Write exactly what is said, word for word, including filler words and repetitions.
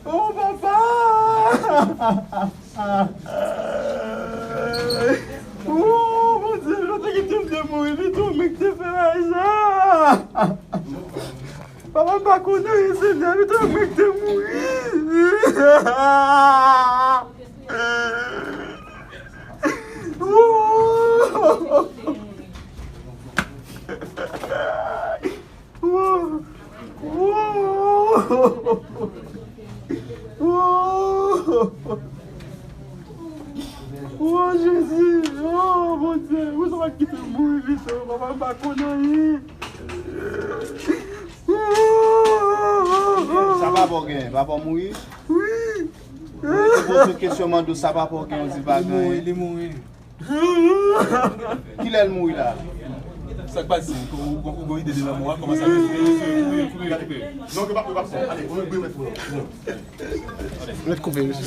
Oh, papa! Oh, Bondye, nou te kite m te mouri, pito mwen ki te fè bagay sa. Papa, m pa konn anyen, Senyè, pito mwen ki te mouri. Oh! Wow! Wow! Wow! Oh, Jezi! Oh, Bondye! Ou sa pa kite m mouri vit, oh, papa, m pa konn anyen. Sa papa w gen? Papa w mouri? Wi! Ou poze kesyon, mande w sa papa w gen, ou di pa gen anyen. Li mouri, li mouri. Kilè l mouri la? Sa k pase? Ou, ou, ou gon ide de lanmò a? Kòman sa fè? Kouri, kouri, kouri. Non, ke pa, ke pa fò. Ale, ou mèt koupe, mesye. Mèt koupe, mesye.